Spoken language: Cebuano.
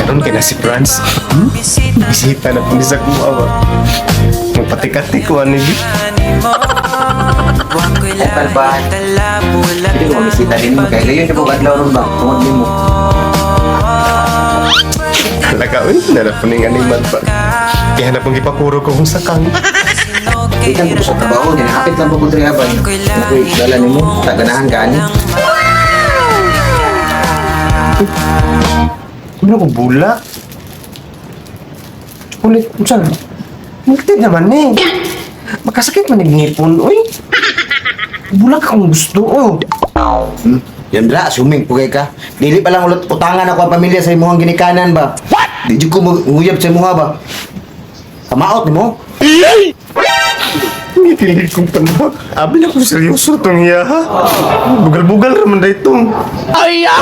Karon kay na si Franz. Bisita na po ni sa kuha ba. Magpatikatik ko ani. Ay, palbahan. Hindi ko mamisita din mo. Kaya gayon yung adlaw ron ba? Tungod nimo. Talaga, uy, narapuning animal pa. Kaya na pong ipakuro ko kung sakang. Ikan ko sa trabaho, ginahapit lang po ko diri aban. Ako'y dala nimo, taganahan ka ani. Ano ko bulak? Ulit, unsa na? Multid naman eh. Makasakit man yung ngipon, uy. Bulak akong gusto, oh. Yan dra, suming pugay ka. Dili pa lang ulot utangan ako ang pamilya sa imuhang ginikanan ba. What? Di jud ko manguyab sa imuha ba. Kamaot nimo. Ngitilig kong panahon. Abi na kung seryoso itong iya, ha? Bugal-bugal raman na ito. Ay, ah!